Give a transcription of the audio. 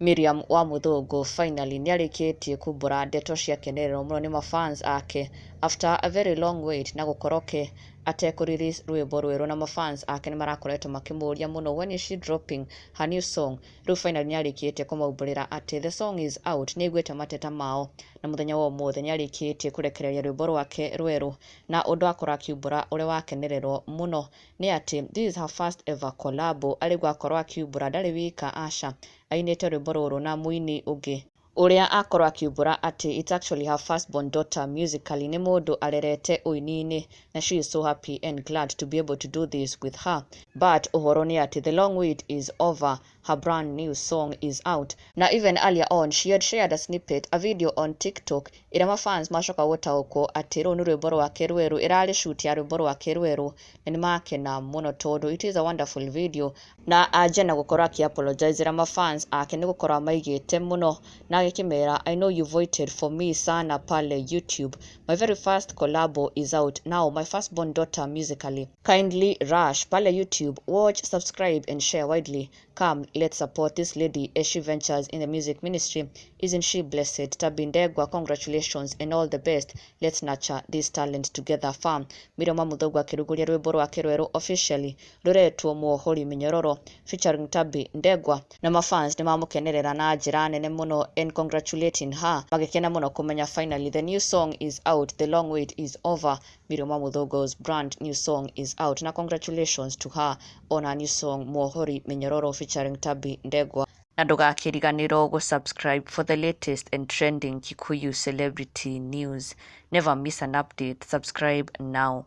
Miriam wa Mũthũngũ finally nĩarĩkĩtie kumbũra ndeto cia kenerero mũno nĩ mafans ake after a very long wait na gũkorwo ke atekũ release rwĩmbo rwerũ, na mafans ake nĩ marakoretwo makĩmũria mũno, when is she dropping her new song? Rĩu finally nĩarĩkĩtie kũmaumbũrĩra atĩ the song is out. Nĩaiguĩte mateta mao na mũthenya wa ũmũthĩ nĩarĩkĩtie kũrekereria rwĩmbo rwake rwerũ, na ũndũ akorwo akiumbũra ũrĩa wakenererwo mũno nĩ atĩ this is her first ever collabo. Arĩguo akorwo akiumbũra ndarĩ wika, aca, ainĩte rwĩmbo rũrũ na mũini ũngĩ ũrĩa akorwo akiumbũra atĩ it's actually her first born daughter musically, nĩ mũndũ arerete ũini-inĩ, na she is so happy and glad to be able to do this with her. But ũhoro nĩ atĩ the long wait is over, her brand new song is out. Na even earlier on she had shared a snippet, a video on TikTok ĩrĩa mafans macoka gũtaũkwo atĩ rũu nĩ rwĩmbo rwake rwerũ, ĩrarĩ shoot ya rwĩmbo rwake rwerũ, na nĩ makena mũno tondũ it is a wonderful video. Na anja na gũkorwo akĩ-apologizera mafans ake nĩ gũkorwo amaigĩte mũno na agĩkĩmera, "I know you've waited for me sana pale YouTube. My very first collabo is out now, my firstborn daughter musically. Kindly rush pale YouTube, watch, subscribe and share widely. Come, let's support this lady as she ventures in the music ministry. Isn't she blessed? Tabi Ndegwa, congratulations and all the best. Let's nurture this talent together, fam." Miriam Muthũngũ akĩrugũria rwĩmbo rwake rwerũ officially rũretwo Muohori Minyororo featuring Tabi Ndegwa, na mafans nĩ mamũkenerera na njĩra nene mũno and congratulating her, magĩkena mũno kũmenya finally the new song is out, the long wait is over. Miriam Muthũngũ's brand new song is out, na congratulations to her on her new song Muohori Minyororo featuring Tabi Ndegwa. Na ndũgakĩriganĩrwo gũ-subscribe for the latest and trending Kikuyu celebrity news. Never miss an update. Subscribe now.